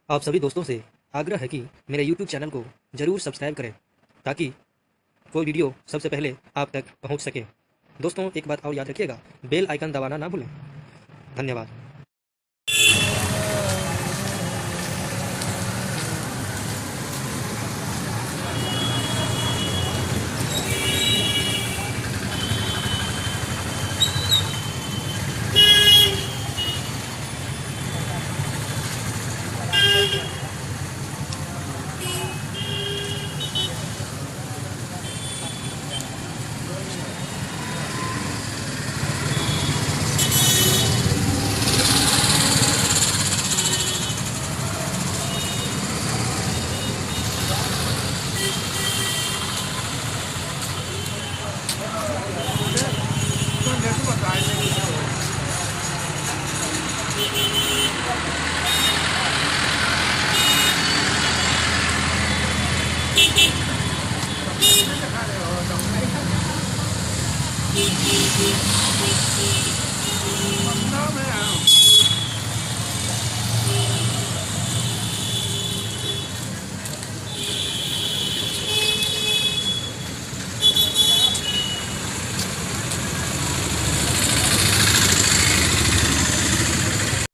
आप सभी दोस्तों से आग्रह है कि मेरे YouTube channel को ज़रूर सब्सक्राइब करें ताकि कोई वीडियो सबसे पहले आप तक पहुंच सके। दोस्तों एक बात और याद रखिएगा, बेल आइकन दबाना ना भूलें। धन्यवाद। पटना में।